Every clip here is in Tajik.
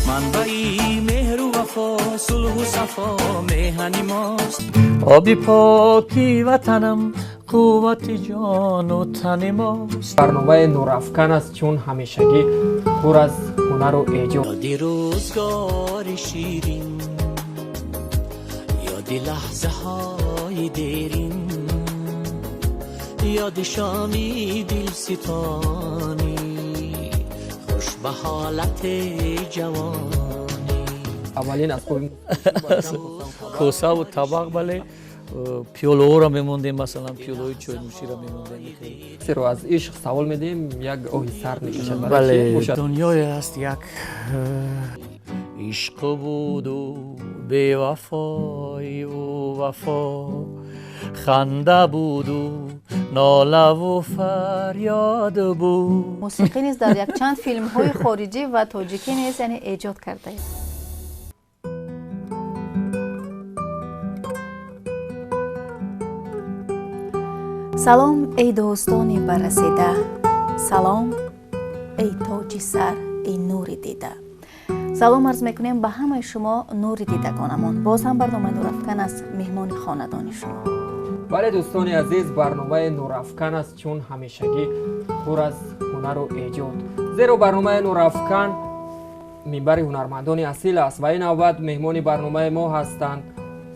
Манбаи меҳру вафо, сулҳу сафо меҳани мост. Оби поки ватанам қуввати ҷону тани мост. Барномаи Нурафкан аст, чун ҳамешагӣ пур аз ҳунару эҷод. Ёди рӯзгори ширин, ёди лаҳзаҳои дерин, ёди шоми дилситонӣ, хуш ба ҳолати ҷавонӣ. Аввалин асбоби косаву табақ, бале, пиёлаҳоро мемондем, масалан, пиёлаҳои чойнӯширо мемондем. Серо аз ишқ савол медиҳем, як оҳи сард мекашад. Бале, дунёе аст як ишқу буду бевафоиву вафо, ханда буду нолаву фарёд буд. Мусиқӣ низ дар якчанд филмҳои хориҷӣ ва тоҷикӣ низ, яъне, эҷод кардаед. Салом, эй дӯстони баррасида, салом, эй тоҷи сар, эй нури дида. Салом арз мекунем ба ҳамаи шумо, нури дидагонамон. Боз ҳам барномаи Нурафкан аст, меҳмони хонадони шумо. Бале, дӯстони азиз, барномаи Нурафкан аст, чун ҳамешагӣ пур аз ҳунару эҷод, зеро барномаи Нурафкан минбари ҳунармандони асил аст ва ин навбат меҳмони барномаи мо ҳастанд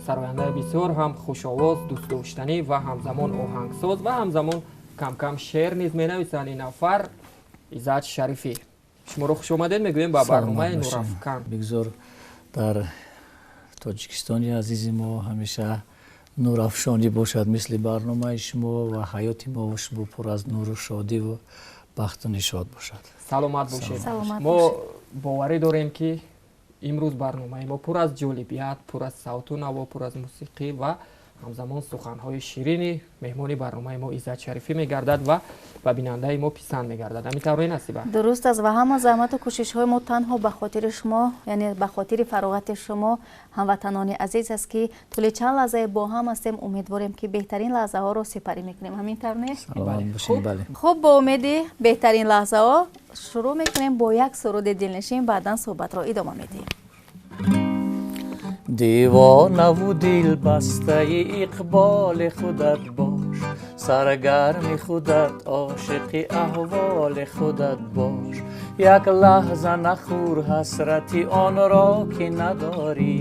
сарояндаи бисёр ҳам хушовоз, дӯстдоштанӣ ва ҳамзамон оҳангсоз ва ҳамзамон камкам шеър низ менависанд. Ин нафар Иззат Шарифӣ. Шуморо хушомадед мегӯем ба барномаи Нурафкан. Бигзор дар Тоҷикистони азизи мо ҳамеша нурафшонӣ бошад, мисли барномаи шумо, ва ҳаёти мо шумо пур аз нуру шодиву бахту нишод бошад. Саломат бошед. Мо боварӣ дорем, ки имрӯз барномаи мо пур аз ҷолибият, пур аз савту наво, пур аз мусиқӣ ва ҳамзамон суханҳои ширини меҳмони барномаи мо Иззат Шарифӣ мегардад ва ба бинандаи мо писанд мегардад. Ҳамин тавре, Насиба? Дуруст аст, ва ҳама заҳмату кӯшишҳои мо танҳо ба хотири шумо, яъне ба хотири фароғати шумо, ҳамватанони азиз аст, ки тӯли чанд лаҳзае бо ҳам ҳастем. Умедворем, ки беҳтарин лаҳзаҳоро сипарӣ мекунем. Ҳамин тавр не? Хуб, бо умеди беҳтарин лаҳзаҳо шурӯъ мекунем бо як суруди дилнишин, баъдан суҳбатро идома медиҳем. Девонаву дилбастаи иқболи худат бош, саргарми худат, ошиқи аҳволи худат бош. Як лаҳза нахӯр ҳасрати онро, ки надорӣ,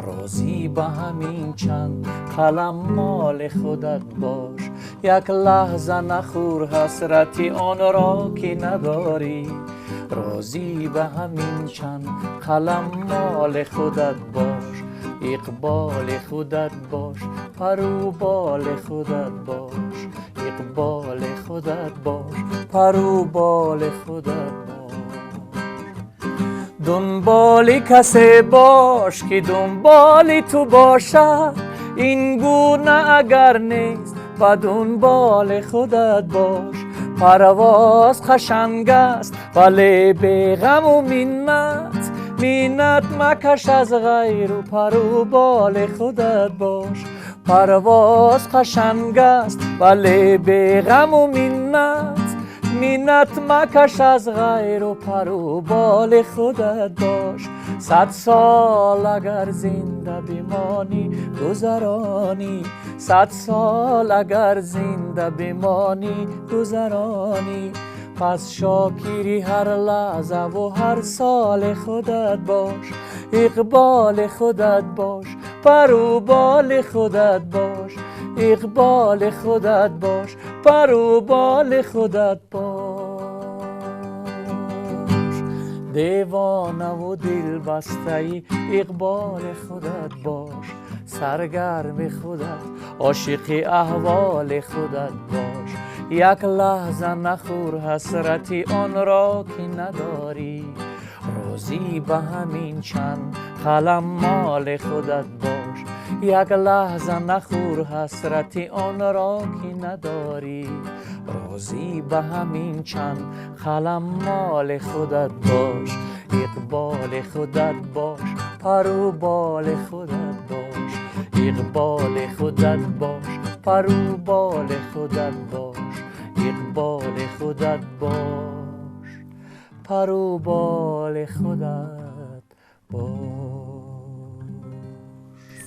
розӣ ба ҳамин чанд қалам моли худат бош. Як лаҳза нахӯр ҳасрати онро, ки надорӣ, розӣ ба ҳамин чанд қалам моли худат бош. Иқболи худат бош, пару боли худат бош, иқболи худат бош, пару боли худат бош. Дунболи касе бош, ки дунболи ту бошад, ин гуна агар нест, ба дунболи худат бош. Парвоз қашанг аст, вале беғаму миннат, миннат макаш аз ғайру, пару боли худат бош. Парвоз қашанг аст, вале беғаму миннат, миннат макаш аз ғайру, пару боли худат бош. 100 сол агар зинда бимонӣ, гузаронӣ, 100 сол агар зинда бимонӣ, гузаронӣ. Пас шокири ҳар лаҳзаву ҳар соли худат бош, иқболи худат бош, пару боли худат бош, иқболи худат бош, пару боли худат бош. Девонаву дилбастаи иқболи худат бош, саргарми худат, ошиқи аҳволи худат бош. Як лаҳза нахӯр ҳасрати онро, ки надорӣ, розӣ ба ҳамин чанд қалам моли худат бош. Як лаҳза нахӯр ҳасрати онро, ки надорӣ, розӣ ба ҳамин чанд қалам моли худат бош. Иқболи худат бош, пару боли худат бош, иқболи худат бош, пару боли худат бош, иқболи худат бош, пару боли худат бош.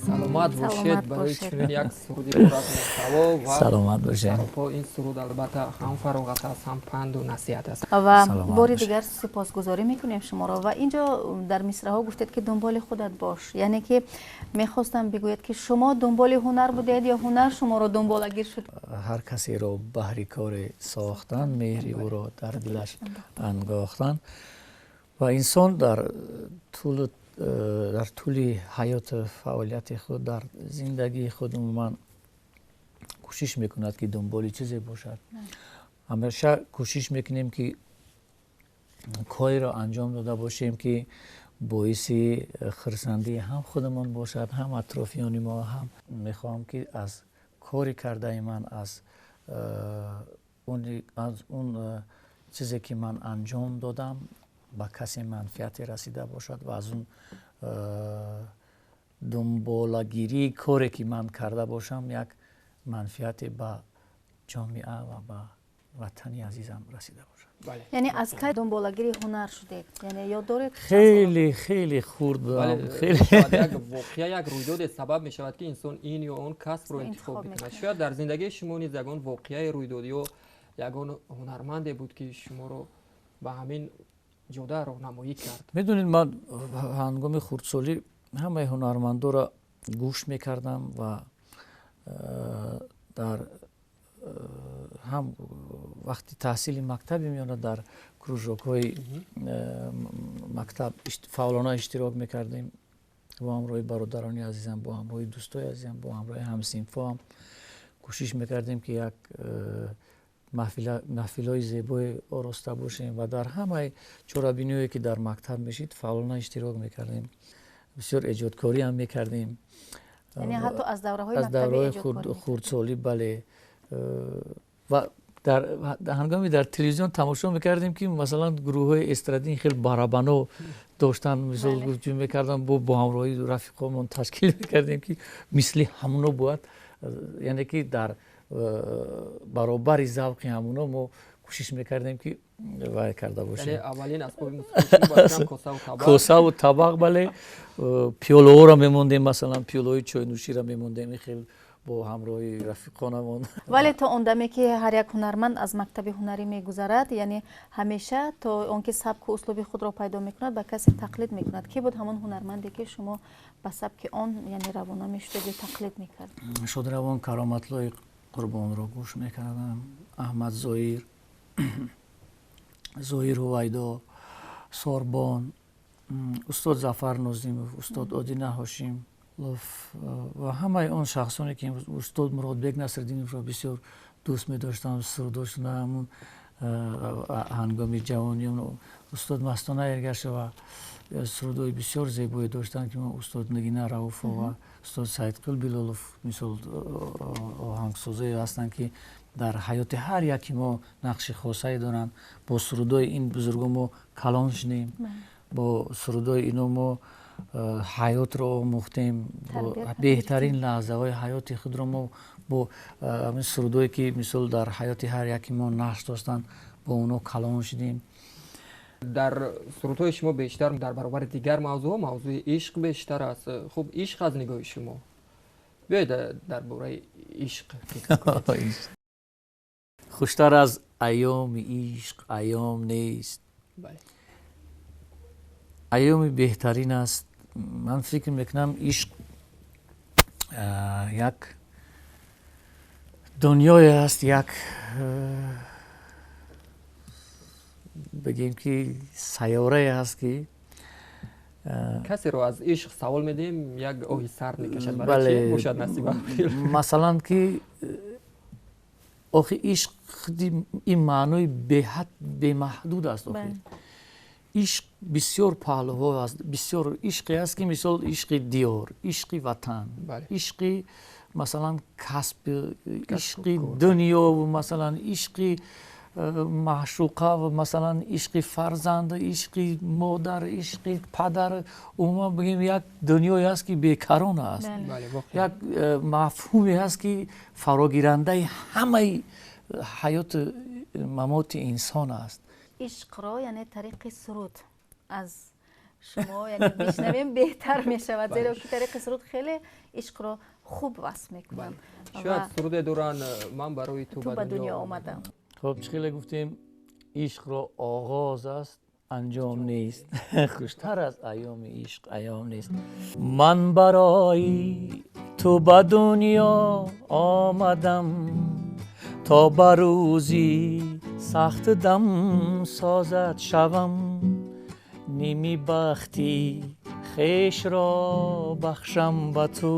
Саломат бошед барои чунин як суруди пур аз муҳтаво ва саломат бошед. Ин суруд албатта ҳам фароғат аст, ҳам панду насиҳат аст. Ва бори дигар сипосгузорӣ мекунем шуморо. Ва инҷо дар мисраҳо гуфтед, ки дунболи худат бош, яъне ки мехостам бигӯед, ки шумо дунболи ҳунар будед ё ҳунар шуморо дунболагир шуд? Ҳар касеро баҳри коре сохтан, меҳри ӯро дар дилаш ангохтан. Ва инсон дар тӯли ҳаёту фаъолияти худ, дар зиндагии худ умуман кӯшиш мекунад, ки дунболи чизе бошад. Ҳамеша кӯшиш мекунем, ки кореро анҷом дода бошем, ки боиси хурсандии ҳам худамон бошад, ҳам атрофиёни мо. Ҳам мехоҳам, ки аз кори кардаи ман, аз он чизе ки ман анҷом додам, ба касе манфиате расида бошад ва аз он дунболагирии коре ки ман карда бошам, як манфиате ба ҷомеа ва ба ватани азизам расида бошад. Яъне аз кай дунболагири ҳунар шудед? Яъне ёд доред? Хеле хеле хурд будам. Як воқеа, як рӯйдоде сабаб мешавад, ки инсон ин ё он касбро интихоб мекунад. Шояд дар зиндагии шумо низ ягон воқеаи рӯйдод ё ягон ҳунарманде буд, ки шуморо ба ҳамин ҷода роҳнамоӣ кард? Медонед, ман ҳангоми хурдсолӣ ҳамаи ҳунармандоро гӯш мекардам ва дар ҳам вақти таҳсили мактаби миёна дар кружокҳои мактаб фаъолона иштирок мекардем бо ҳамроҳи бародарони азизам, бо ҳамроҳи дӯстои азизам, бо ҳамроҳи ҳамсинфоам. Кӯшиш мекардем, ки як маҳфилҳои зебое ороста бошем ва дар ҳамаи чорабиниҳое, ки дар мактаб мешид, фаъолона иштирок мекардем. Бисёр эҷодкорӣ ҳам мекардем. Яъне ҳатто аз давраҳои аз давраҳои хурдсолӣ, бале. Ва дар ҳангоми дар телевизион тамошо мекардем, ки масалан гурӯҳҳои эстрадин хел барабано доштанд, мисол ҷӯ мекардам, бо ҳамроҳи рафиқомон ташкил мекардем, ки мисли ҳамуно бояд, яъне ки дар баробари завқи ҳамуно мо кӯшиш мекардем, ки вай карда бошем. Аввалин асбоби мусиқӣ косаву табақ, бале. Пиёлаҳоро мемондем, масалан пиёлаҳои чойнӯширо мемондем хел бо ҳамроҳи рафиқонамон. Вале то он даме, ки ҳар як ҳунарманд аз мактаби ҳунарӣ мегузарад, яъне ҳамеша то он ки сабку услуби худро пайдо мекунад, ба касе тақлид мекунад. Кӣ буд ҳамон ҳунарманде, ки шумо ба сабки он, яъне равона мешудед ё тақлид мекард? Шодравон Кароматлои Қурбонро гӯш мекардам, Аҳмад Зоир, Зоир Ҳувайдо, Сорбон, устод Зафар Нозимов, устод Одина Ҳошим ва ҳамаи он шахсоне, ки устод Муродбек Насриддиновро бисёр дӯст медоштам, сурудошона ҳамун ҳангоми ҷавониён. Устод Мастона Эргашева сурудҳои бисёр зебое доштанд, ки устод Нигина Рауфова, устод Саидқул Билолов, мисол оҳангсозое ҳастанд, ки дар ҳаёти ҳар яки мо нақши хосае доранд. Бо сурудҳои ин бузургон мо калон шудем, бо сурудҳои ино мо ҳаётро омӯхтем. Беҳтарин лаҳзаҳои ҳаёти худро мо бо ҳамин сурудҳое, ки мисол дар ҳаёти ҳар яки мо нақш доштанд, бо онҳо калон шудем. Дар сурудҳои шумо бештар дар баробари дигар мавзӯъҳо мавзӯи ишқ бештар аст. Хуб, ишқ аз нигоҳи шумо, биёед дар бораи ишқ. Хуштар аз айёми ишқ айём нест, айёми беҳтарин аст. Ман фикр мекунам, ишқ як дунёе аст, як бигем, ки сайёрае ҳаст, ки Касеро аз ишқ савол медиҳем, як оҳи сард мекашад. Барои чӣ бошад, Насиба? Масалан, ки охи ишқ худи ин маънои беҳад бемаҳдуд аст. Охи ишқ бисёр паҳлӯҳо аст, бисёр ишқе аст, ки мисол ишқи диёр, ишқи ватан, ишқи масалан касб, ишқи дунё, масалан ишқи маъшуқа, масалан ишқи фарзанд, ишқи модар, ишқи падар. Умуман бигем, як дунёе аст, ки бекарон аст, як мафҳуме аст, ки фарогирандаи ҳамаи ҳаёту мамоти инсон аст. Ишқро, яъне тариқи суруд аз шумо, яъне бишнавем беҳтар мешавад, зеро ки тариқи суруд хеле ишқро хуб васф мекунанд. Шояд суруде доранд «Ман барои ту ба дунё омадам». Хуб, чӣ хеле гуфтем, ишқро оғоз аст, анҷом нест. Хуштар аз айёми ишқ айём нест. Ман барои ту ба дунё омадам, то ба рӯзи сахт дам созат шавам. Ними бахти хешро бахшам ба ту,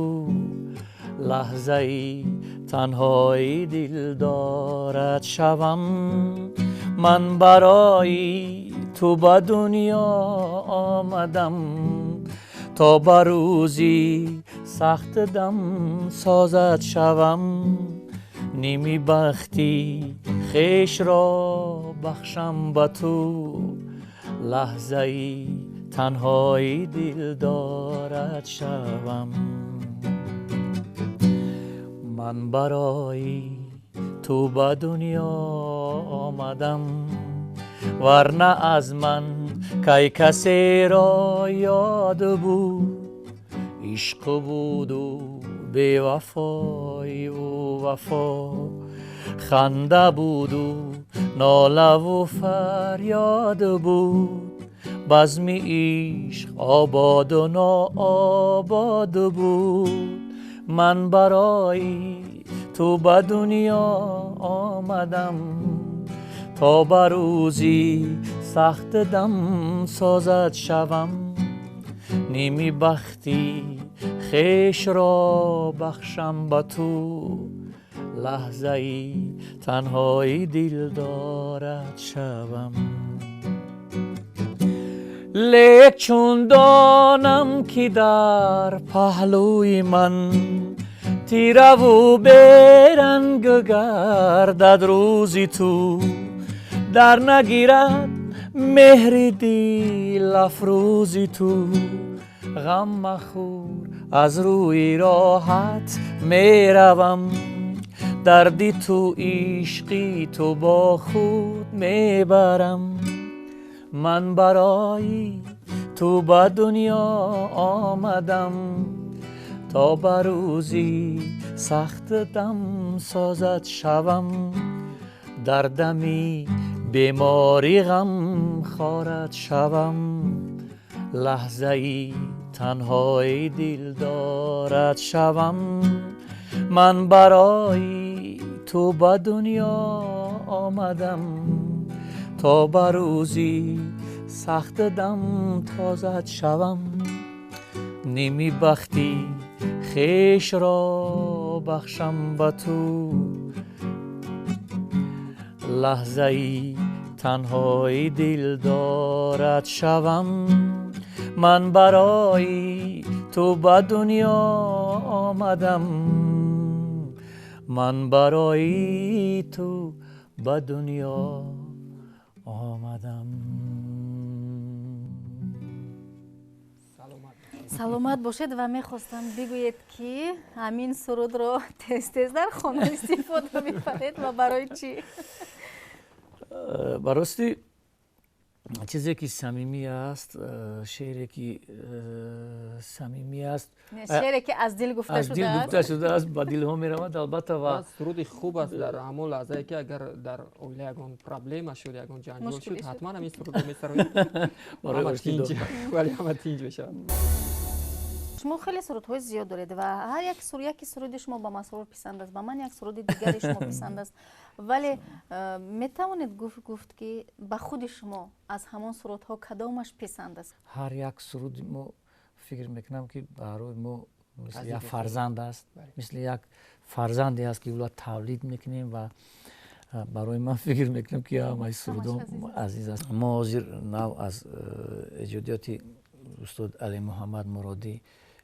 лаҳзаи танҳои дилдорат шавам. Ман барои ту ба дунё омадам, то ба рӯзи сахт дам созат шавам. Ними бахти хешро бахшам ба ту, лаҳзаи танҳои дилдорат шавам. Ман барои ту ба дунё омадам, варна аз ман кай касеро ёд буд. Ишқ буду бевафоиву вафо, ханда буду нолаву фарёд буд. Базми ишқ ободу нообод буд. Ман барои ту ба дунё омадам, то ба рӯзи сахт дам созат шавам. Ними бахти хешро бахшам ба ту, лаҳзаи танҳои дилдорат шавам. Лек чун донам, ки дар паҳлӯи ман тираву беранг гардад рӯзи ту, дар нагирад меҳри дилафрӯзи ту. Ғам махӯр, аз рӯи роҳат меравам, дарди ту, ишқи ту бо худ мебарам. Ман барои ту ба дунё омадам, то ба рӯзи сахт дам созат шавам. Дар дами беморӣ ғам хорат шавам, лаҳзаи танҳои дилдорат шавам. Ман барои ту ба дунё омадам, то ба рӯзи сахт дам тозат шавам. Ними бахти хешро бахшам ба ту, лаҳзаи танҳои дилдорат шавам. Ман барои ту ба дунё омадам, ман барои ту ба дунё омадам. Саломат бошед ва мехостам бигӯед, ки ҳамин сурудро тез тез дар хона истифода мебаред ва барои чӣ? Ба ростӣ, чизе ки самимӣ аст, шеъре ки самимӣ аст, шеъре ки аз дил гуфта аз дил гуфта шудааст, ба дилҳо меравад, албатта. Ва суруди хуб аст дар ҳамон лаҳзае, ки агар дар оила ягон проблема шуд, ягон ҷанҷол шуд, ҳатман ҳамин сурудро месароед, вале ҳама тинҷ мешавад. Шумо хеле сурудҳои зиёд доред ва ҳар як яке суруди шумо ба Масрур писанд аст, ба ман як суруди дигари шумо писанд аст, вале метавонед гуфт, ки ба худи шумо аз ҳамон сурудҳо кадомаш писанд аст? Ҳар як суруди мо, фикр мекунам, ки барои мо мисли як фарзанд аст, мисли як фарзанде аст, ки ӯро тавлид мекунем, ва барои ман, фикр мекунам, ки ҳамаи сурудҳо азиз аст. Мо ҳозир нав аз эҷодиёти устод Алимуҳаммад Муродӣ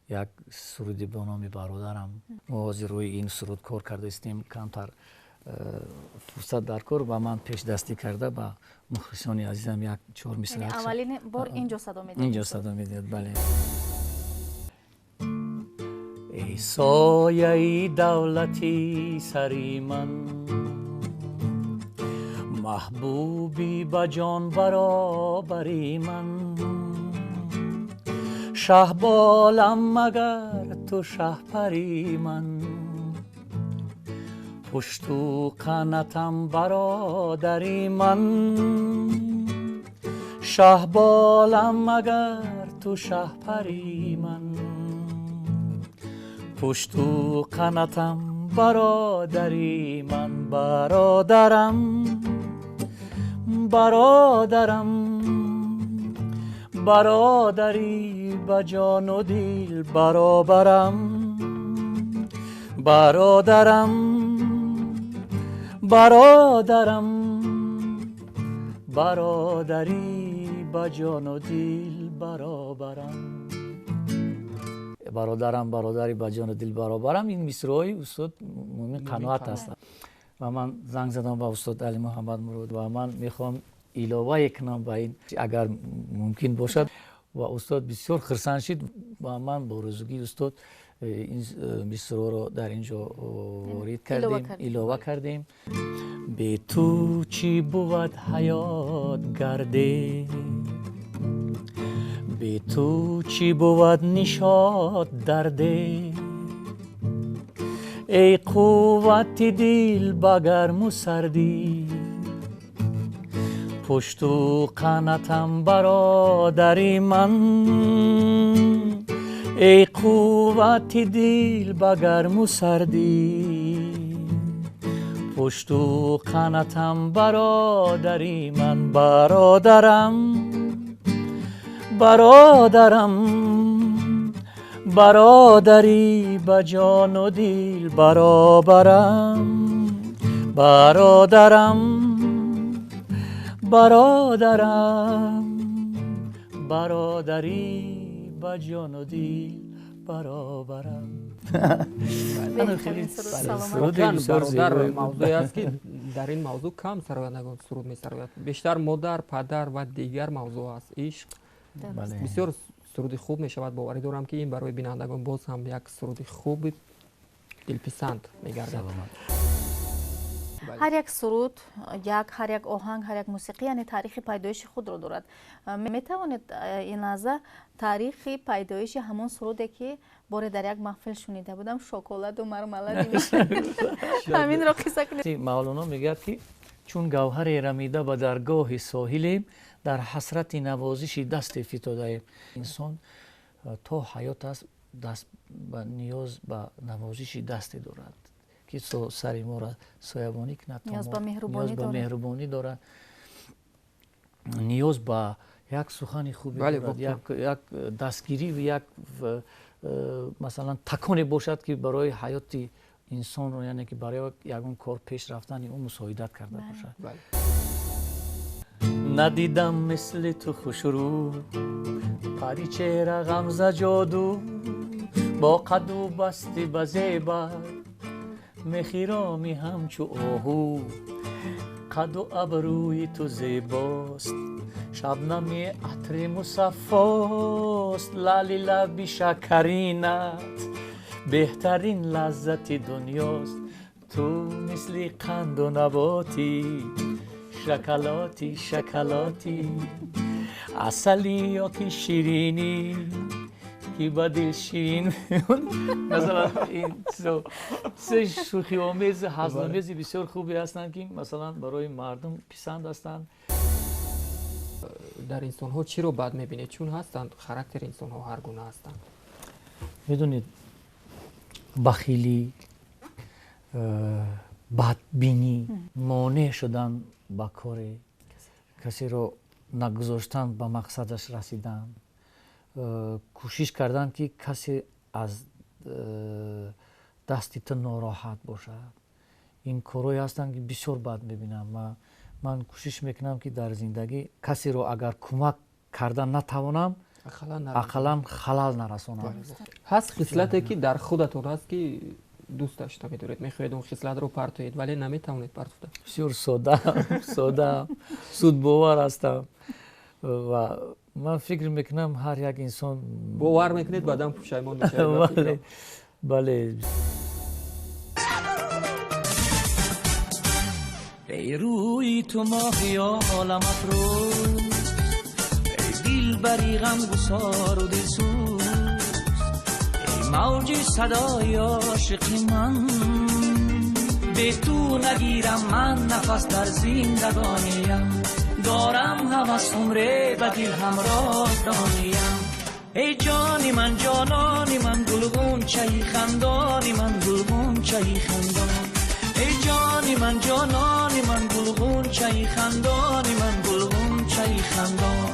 як суруди бо номи «Бародарам», мо ҳозир рӯи ин суруд кор карда истем. Камтар фурсат дар кор ва ман пешдастӣ карда ба мухлисони азизам як чор мисра. Аввалин бор инҷо садо медиҳед? Инҷо садо медиҳад, бале. Эй сояи давлати сари ман, маҳбуби ба ҷон баробари ман. Шаҳболам магар ту шаҳпари ман, пушту қанатам бародари ман. Шаҳболам магар ту шаҳпари ман, пушту қанатам бародари ман. Бародарам, бародарам, бародарӣ ба ҷону дил баробарам. Бародарам, бародарам, бародарӣ ба ҷону дил баробарам. Бародарам, бародарӣ ба ҷону дил баробарам. Ин мисраҳои устод Мӯмин Қаноат ҳастанд. Ва ман занг задам ба устод Алӣ Муҳаммад Мурод ва ман мехоҳам иловае кунам ба ин, агар мумкин бошад. Ва устод бисёр хурсанд шид ва ман бо розигии устод ин мисраро дар ин ҷо ворид кардем, илова кардем. Бе ту чӣ бувад ҳаёт гарде, бе ту чӣ бувад нишот дарде. Эй қуввати дил ба гарму сардӣ, пушту қанатам бародари ман. Эй қуввати дил ба гарму сардӣ, пушту қанатам бародари ман. Бародарам, бародарам, бародарӣ ба ҷону дил баробарам. Бародарам, бародарам, бародарӣ ба ҷону дил баробарам. Бародар мавзӯе аст, ки дар ин мавзӯъ кам сарояндагон суруд месарояд. Бештар модар, падар ва дигар мавзӯъ аст, ишқ. Бисёр суруди хуб мешавад. Боварӣ дорам, ки ин барои бинандагон боз ҳам як суруди хуби дилписанд мегардад. Ҳар як суруд, як ҳар як оҳанг, ҳар як мусиқӣ, яъне таърихи пайдоиши худро дорад. Метавонед ин лаҳза таърихи пайдоиши ҳамон суруде, ки боре дар як маҳфил шунида будам, шоколаду мармалади, ҳаминро қисса кунед? Мавлоно мегӯяд, ки чун гавҳаре рамида ба даргоҳи соҳилем, дар ҳасрати навозиши дасте фитодаем. Инсон то ҳаёт аст, даст ба ниёз ба навозиши дасте дорад, ки сари моро соябонӣ кунад. Ниёз ба меҳрубонӣ дорад, ниёз ба як сухани хубе дорад, як дастгирӣ, як масалан таконе бошад, ки барои ҳаёти инсонро, яъне ки барои ягон кор пеш рафтани ӯ мусоидат карда бошад. Надидам мисли ту хушрӯ, паричеҳра ғамза ҷоду, бо қаду басти ба зеба мехироми ҳамчу оҳу. Қаду абрӯи ту зебост, шабнами атри мусаффост, лаъли лаби шакаринат беҳтарин лаззати дунёст. Ту мисли қанду наботӣ, шоколатӣ, шоколатӣ, асалӣ ё ки ширинӣ, ки ба дил ширин. Масалан, ин чизо шӯхиомез, ҳазломези бисёр хубе ҳастанд, ки масалан барои мардум писанд ҳастанд. Дар инсонҳо чиро бад мебинед? Чун ҳастанд, характери инсонҳо ҳар гуна ҳастанд. Медонед, бахилӣ, бадбинӣ, монеъ шудан ба коре, касеро нагузоштан ба мақсадаш расидан, кӯшиш кардан, ки касе аз дасти ту нороҳат бошад, ин корҳое ҳастанд, ки бисёр бад мебинам. Ман кӯшиш мекунам, ки дар зиндагӣ касеро агар кӯмак карда натавонам, ақаллан халал нарасонам. Ҳаст хислате, ки дар худатон ҳаст, ки дӯсташ намедоред, мехоҳед он хислатро партоед, вале наметавонед партофта? Бисёр содаам, судбовар ҳастам ва ман фикр мекунам, ҳар як инсон бовар мекунед, баъдан пушаймон мешавед. Бале. Эй рӯи ту моҳи олам афрӯз, эй дил дилбари ғамгусору дилсӯз, эй мавҷи садои ошиқи ман. Бе ту нагирам ман нафас дар зиндагониям, дорам ҳавас умре ба дил ҳамроз дониям. Эй ҷони ман, ҷонони ман, гулғунчаи хандони ман, гулғунчаи хандон. Эй ҷони ман, ҷонони ман, гулғунчаи хандони ман, гулғунчаи хандон,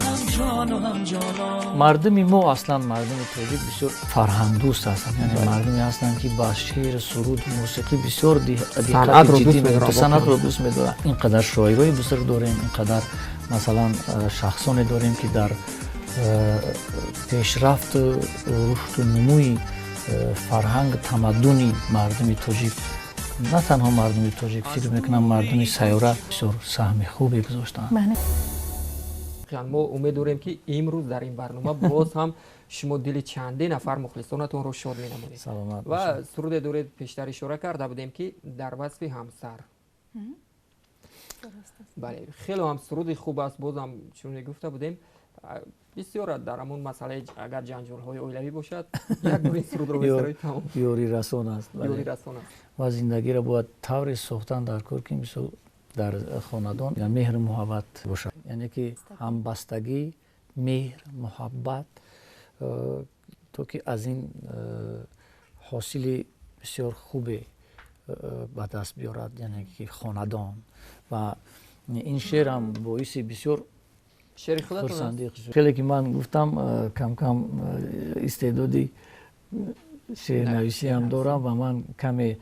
ҳам ҷону ҳам ҷонон. Мардуми мо, аслан мардуми тоҷик, бисёр фарҳангдӯст ҳастанд, яъне мардуме ҳастанд, ки ба шеър, суруд, мусиқӣ бисёр Санъатро дӯст медоранд. Санъатро дӯст медоранд. Ин қадар шоирои бузург дорем, ин қадар, масалан, шахсоне дорем, ки дар пешрафту рушду нумӯи фарҳанг, тамаддуни мардуми тоҷик, на танҳо мардуми тоҷик, фикр мекунам, мардуми сайёра бисёр саҳми хубе гузоштаанд. Мо умед дорем, ки имрӯз дар ин барнома боз ҳам шумо дили чанде нафар мухлисонатонро шод менамоед. Саломат. Ва суруде доред, пештар ишора карда будем, ки дар васфи ҳамсар. Бале, хело ҳам суруди хуб аст. Бозам чуне гуфта будем, бисёр дар ҳамон масъалаи агар ҷанҷолҳои оилавӣ бошад, як бор ин сурудро месароед, тамом. Ёрирасон аст. Ёрирасон аст. Ва зиндагиро бояд тавре сохтан дар кор, ки мисол дар хонадон меҳру муҳаббат бошад, яъне ки ҳамбастагӣ, меҳр, муҳаббат, то ки аз ин ҳосили бисёр хубе ба даст биёрад, яъне ки хонадон. Ва ин шеърам боиси бисёр шеъри худатон? Хурсандӣ. Хеле ки ман гуфтам, камкам истеъдоди шеърнависиам дорам ва ман каме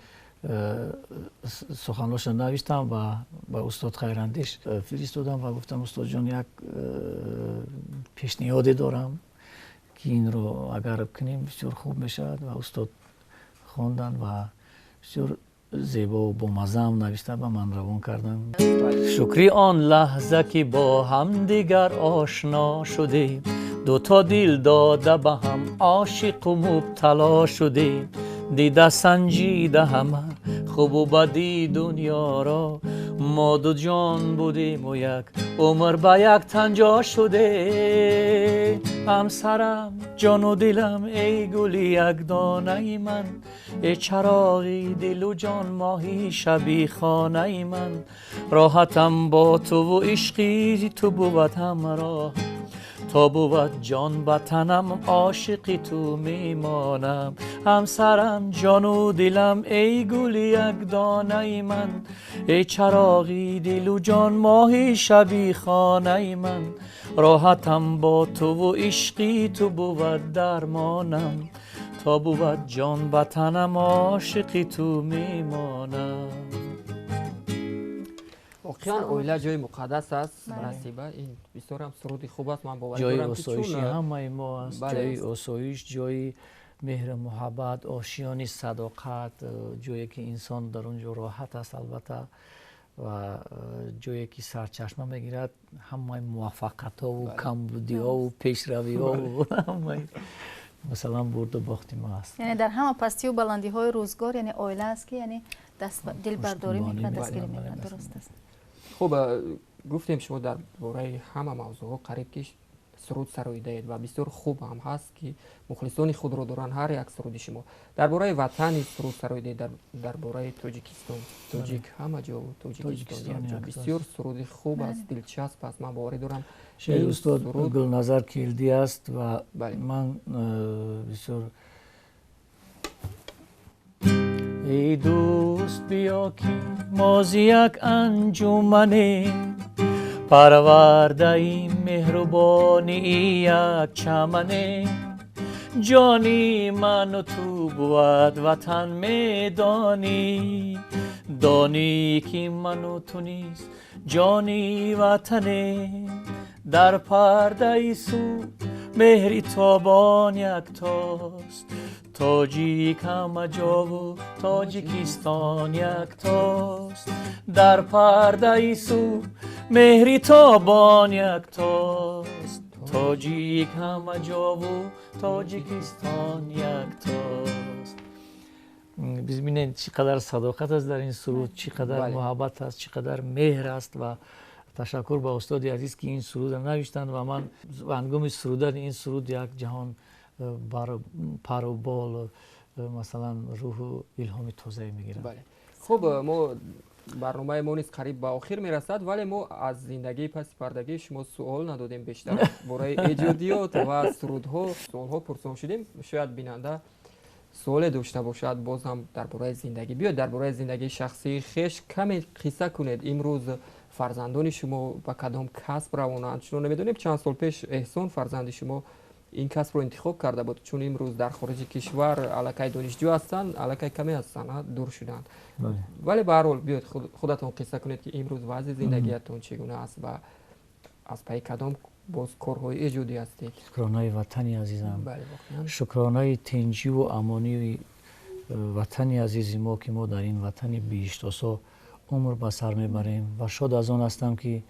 суханҳоша навиштам ва ба устод Хайрандеш фиристодам ва гуфтам: «Устодҷон, як пешниҳоде дорам, ки инро агар кунем, бисёр хуб мешавад». Ва устод хонданд ва бисёр зебо, бомаззаам навишта ба ман равон карданд. Шукри он лаҳза, ки бо ҳамдигар ошно шудем, дуто дил дода ба ҳам, ошиқу мубтало шудем. Дида, санҷида ҳама хубу бади дунёро, мо ду ҷон будему як умр ба як тан ҷо шудем. Ҳамсарам, ҷону дилам, эй гули якдонаи ман, эй чароғи дилу ҷон, моҳи шаби хонаи ман. Роҳатам бо туву ишқи ту бувад ҳамроҳ, то бувад ҷон ба танам, ошиқи ту мемонам. Ҳамсарам, ҷону дилам, эй гули якдонаи ман, эй чароғи дилу ҷон, моҳи шаби хонаи ман. Роҳатам бо туву ишқи ту бувад дармонам, то бувад ҷон ба танам, ошиқи ту мемонам. Воқеан, оила ҷои муқаддас аст. Насиба, ин бисёрам суруди хуб аст, ман боварӣ ҷои дорам, ки осоиши чун ҳамаи мо аст. Ҷои осоиш, ҷои меҳру муҳаббат, ошиёни садоқат, ҷое ки инсон дар он ҷо роҳат аст, албатта, ва ҷое ки сарчашма мегирад ҳамаи муваффақиятҳову камбудиҳову пешравиҳову ҳамаи, масалан, бурду бохти мо аст. Яъне дар ҳама пастию баландиҳои рӯзгор, яъне оила аст, ки яъне даст дилбардорӣ Пуштибонӣ мекунад, дастгирӣ мекунад, мекунад. Бале. Дуруст аст. Хуб, гуфтем, шумо дар бораи ҳама мавзӯъҳо қариб ки суруд сароидаед ва бисёр хуб ҳам ҳаст, ки мухлисони худро доранд ҳар як суруди шумо. Дар бораи ватани суруд сароидаед, дар бораи Тоҷикистон, тоҷик ҳама ҷо, Тоҷикистон Тоҷикистон якҷо. якҷо. Бисёр суруди хуб аст, дилчасп аст, ман боварӣ дорам. Шеъри Ин устод суруд Гулназар Келдӣ аст ва ман бисёр. Эй дӯст, биё, ки мо зи як анҷуманем, парвардаи меҳрубонии як чаманем. Ҷони ману ту бувад ватан, медонӣ, донӣ, ки ману ту низ ҷони ватанем. Дар пардаи сӯ меҳри тобон яктост, тоҷик ҳама ҷову Тоҷикистон яктост. Дар пардаи сӯ меҳри тобон яктост, тоҷик ҳама ҷову Тоҷикистон яктост. Бибинед, чӣ қадар садоқат аст дар ин суруд, чӣ қадар муҳаббат аст, чӣ қадар меҳр аст ва Ташаккур ба устоди азиз, ки ин сурудро навиштанд ва ман ҳангоми сурудани ин суруд як ҷаҳон пару бол, масалан, рӯҳу илҳоми тозае мегирам. Хуб, мо барномаи мо низ қариб ба охир мерасад, вале мо аз зиндагии паси пардагии шумо суол надодем. Бештар бораи эҷодиёт ва сурудҳо суолҳо пурсон шудем. Шояд бинанда суоле дошта бошад боз ҳам дар бораи зиндагӣ. Биёед, дар бораи зиндагии шахсии хеш каме қисса кунед. Имрӯз фарзандони шумо ба кадом касб равонанд? Чунон намедонем, чанд сол пеш Эҳсон, фарзанди шумо, ин касбро интихоб карда буд, чун имрӯз дар хориҷи кишвар аллакай донишҷӯ ҳастанд, аллакай каме аз санъат дур шуданд. Вале ба ҳар ҳол биёед, худатон қисса кунед, ки имрӯз вазъи зиндагиятон чӣ гуна аст ва аз пайи кадом боз корҳои эҷодӣ ҳастед. Шукронаи ватани азизам, шукронаи тинҷиву амонии ватани азизи мо, ки мо дар ин ватани биҳиштосо умр ба сар мебарем, ва шод аз он ҳастам, ки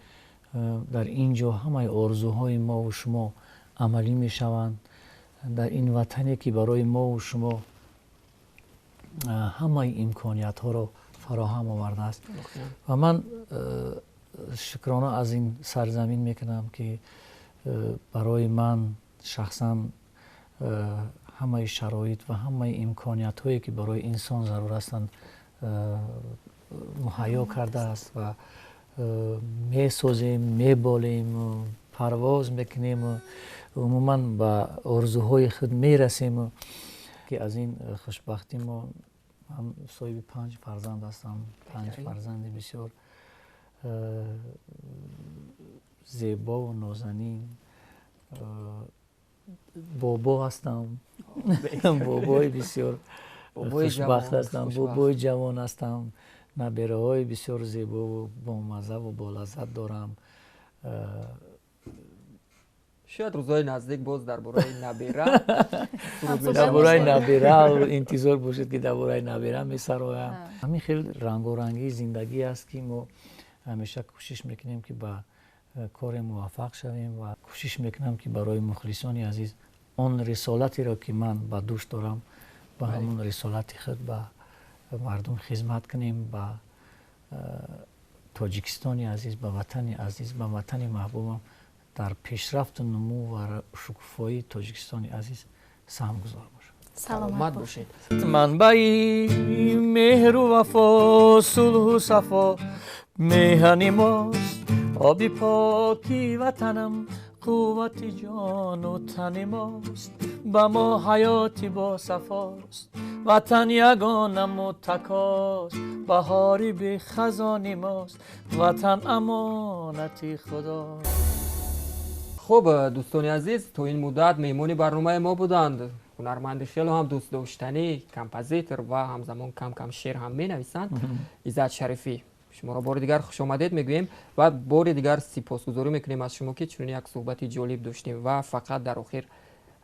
дар ин ҷо ҳамаи орзуҳои мову шумо амалӣ мешаванд, дар ин ватане, ки барои мову шумо ҳамаи имкониятҳоро фароҳам овардааст. Ва ман шукрона аз ин сарзамин мекунам, ки барои ман шахсан ҳамаи шароит ва ҳамаи имкониятҳое, ки барои инсон зарур ҳастанд, муҳайё кардааст ва месозем, меболем, парвоз мекунем, умуман ба орзуҳои худ мерасем, ки аз ин хушбахтӣ мо ман соҳиби 5 фарзанд ҳастам, 5 фарзанди бисёр зебову нозанин. Бобо ҳастам, бобои бисёр хушбахт ҳастам, бобои ҷавон ҳастам, набераҳои бисёр зебову бомаззаву болаззат дорам. Шояд рӯзҳои наздик боз дар бораи набера. Дар бораи набера интизор бошед, ки дар бораи набера месароям. Ҳамин хел рангорангии зиндагӣ аст, ки мо ҳамеша кӯшиш мекунем, ки ба коре муваффақ шавем, ва кӯшиш мекунам, ки барои мухлисони азиз он рисолатеро, ки ман ба дӯш дорам, ба ҳамон рисолати худ ба мардум хизмат кунем, ба Тоҷикистони азиз, ба ватани азиз, ба ватани маҳбубам, дар пешрафту нумӯ ва шукуфоии Тоҷикистони азиз саҳмгузор бошам. Саломат бошед. Манбаи меҳру вафо, сулҳу сафо, меҳани мост оби поки ватанам, қуввати ҷону тани мост, ба мо ҳаёти босафост, ватан ягонаму такост, баҳори бехазони мост, ватан амонати худост. Хуб, дӯстони азиз, то ин муддат меҳмони барномаи мо буданд ҳунарманди хело ҳам дӯстдоштанӣ, композитор ва ҳамзамон кам-кам шеър ҳам менависанд, Иззат Шарифӣ. Шуморо бори дигар хушомадед мегӯем ва бори дигар сипосгузорӣ мекунем аз шумо, ки чунин як суҳбати ҷолиб доштем. Ва фақат дар охир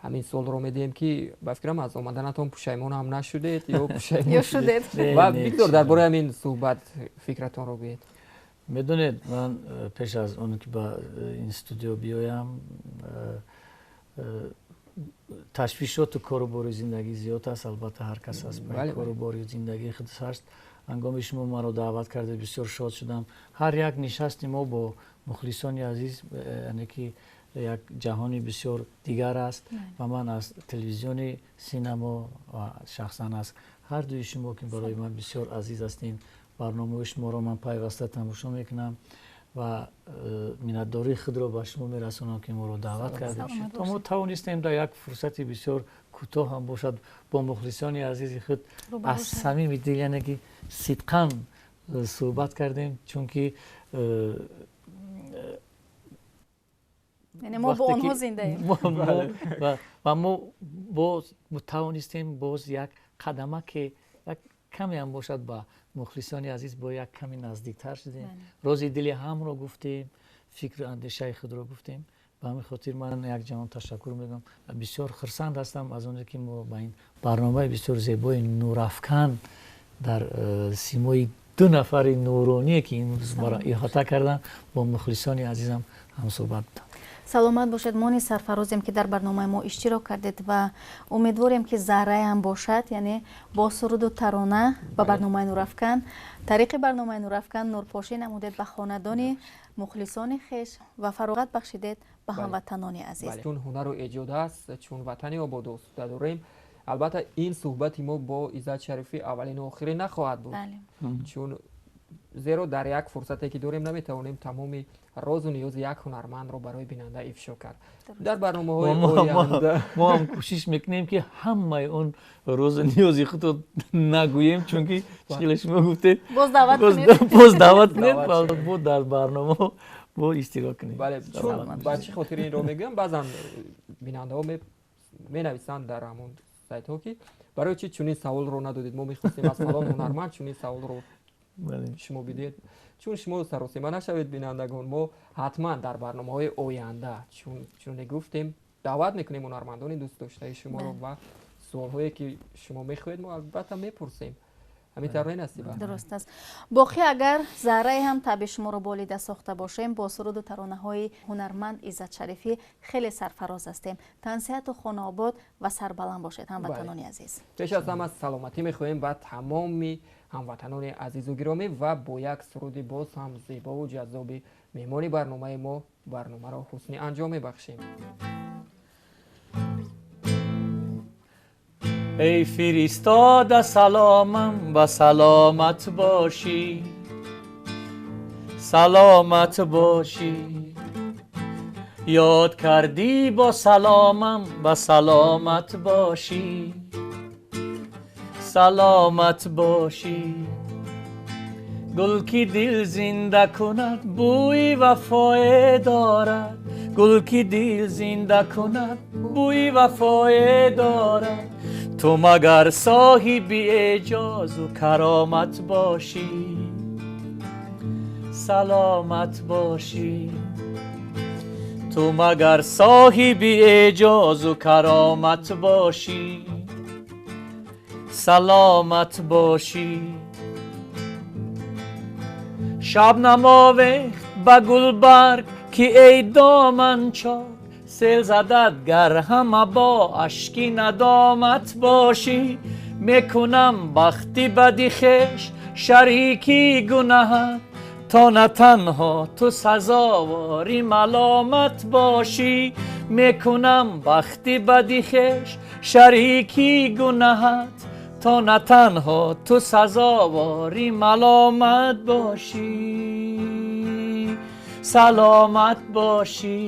ҳамин суолро медиҳем, ки ба фикрам, аз омаданатон пушаймон ҳам нашудед ё пушаймон шудед? Ва бигзор дар бораи ҳамин суҳбат фикратонро гӯед. Медонед, ман пеш аз он ки ба ин студио биёям, ташвишоту кору бори зиндагӣ зиёд аст, албатта, ҳар кас аз кору бори зиндагии худ ҳаст. Ҳангоми шумо маро даъват карда, бисёр шод шудам. Ҳар як нишасти мо бо мухлисони азиз, яъне ки як ҷаҳони бисёр дигар аст. Ва ман аз телевизиони Синамо ва шахсан аз ҳар дуи шумо, ки барои ман бисёр азиз ҳастем, барномаи шуморо ман пайваста тамошо мекунам ва миннатдории худро ба шумо мерасонам, ки моро даъват кардед, то мо тавонистем дар як фурсати бисёр кӯтоҳ ҳам бошад бо мухлисони азизи худ аз самими дил, яъне ки сидқан суҳбат кардем, чунки яъне мо бо онҳо зиндаем. Ва мо боз тавонистем боз як қадамаке, як каме ҳам бошад, ба мухлисони азиз бо як каме наздиктар шудем, рози дили ҳамро гуфтем, фикру андешаи худро гуфтем. Ба ҳамин хотир ман як ҷаҳон ташаккур мегӯям. Бисёр хурсанд ҳастам аз оне, ки мо ба ин барномаи бисёр зебои Нурафкан дар симои ду нафари нуроние, ки имрӯз маро иҳота карданд, бо мухлисони азизам ҳамсӯҳбат будам. Саломат бошед. Мо низ сарфарозем, ки дар барномаи мо иштирок кардед ва умедворем, ки зарраам бошад, яъне бо суруду тарона ба барномаи Нурафкан, тариқи барномаи Нурафкан нурпошӣ намудед ба хонадони мухлисони хеш ва фароғат бахшидед ба ҳамватанони азиз. Чун ҳунару эҷод аст, чун ватани ободу осуда дорем, албатта, ин суҳбати мо бо Иззат Шарифӣ аввалину охирин нахоҳад буд, чун зеро дар як фурсате ки дорем, наметавонем тамоми розу ниёзи як ҳунармандро барои бинанда ифшо кард. Дар барномаҳои оянда мо ҳам кӯшиш мекунем, ки ҳамаи он розу ниёзи худро нагӯем, чунки чӣ шумо гуфтед, боз даъват боз даъват кунед, бо дар барнома бо иштирок кунед. Бале, чун ба чӣ хотир инро мегӯям? Баъзан бинандаҳо менависанд дар ҳамон сайтҳо, ки барои чӣ чунин саволро надодед, мо мехостем аз фалон ҳунарманд чунин саволро шумо бидиҳед. Чун шумо саросима нашавед, бинандагон, мо ҳатман дар барномаҳои оянда, чуне гуфтем, даъват мекунем ҳунармандони дӯстдоштаи шуморо ва суолҳое ки шумо мехоҳед, мо албатта мепурсем. Ҳамин тавр не, Насиба? Дуруст аст. Боқӣ агар заррае ҳам табъи шуморо болида сохта бошем бо суруду таронаҳои ҳунарманд Иззат Шарифӣ, хеле сарфароз ҳастем. Тансиҳату хонаобод ва сарбаланд бошед, ҳамватанони азиз. Пеш аз ҳама саломатӣ мехоҳем ба тамоми ҳамватанони азизу гиромӣ ва бо як суруди боз ҳам зебову ҷаззоби меҳмони барномаи мо барномаро ҳусни анҷом мебахшем. Эй фиристода саломам, ба саломат бошӣ, саломат бошӣ. Ёд кардӣ бо саломам, ба саломат бошӣ, саломат бошӣ. Гул ки дил зинда кунад, бӯи вафое дорад. Гул ки дил зинда кунад, бӯи вафое дорад. Ту магар соҳиби эъҷозу каромат бошӣ, саломат бошӣ. Ту магар соҳиби эъҷозу каромат бошӣ, саломат бошӣ. Шабнам овехт ба гулбарг, ки эй доман чок, сел задад гар ҳама бо ашки надомат бошӣ. Мекунам бахти бади хеш шарики гунаҳат, то на танҳо ту сазовори маломат бошӣ. Мекунам бахти бади хеш шарики гунаҳат, то на танҳо ту сазовори маломат бошӣ, саломат бошӣ.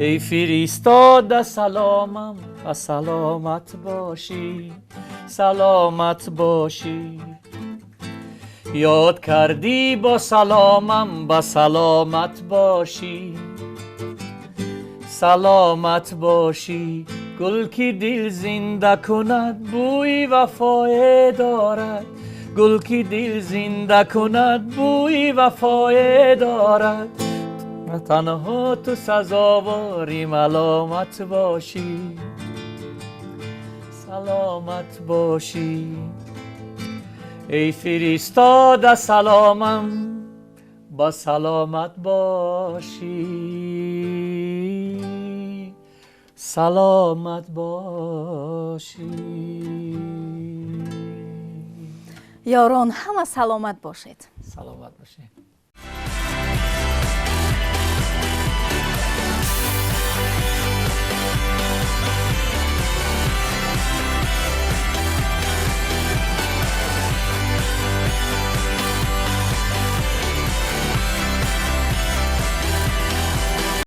Эй фиристода саломам, ба саломат бошӣ, саломат бошӣ. Ёд кардӣ бо саломам, ба саломат бошӣ, саломат бошӣ. Гул ки дил зинда кунад, бӯи вафое дорад. Гул ки дил зинда кунад, бӯи вафое дорад. На танҳо ту сазовори маломат бошӣ, саломат бошӣ. Эй фиристода саломам, ба саломат бошӣ, саломат бошӣ. Ёрон, ҳама саломат бошед. Саломат бошед.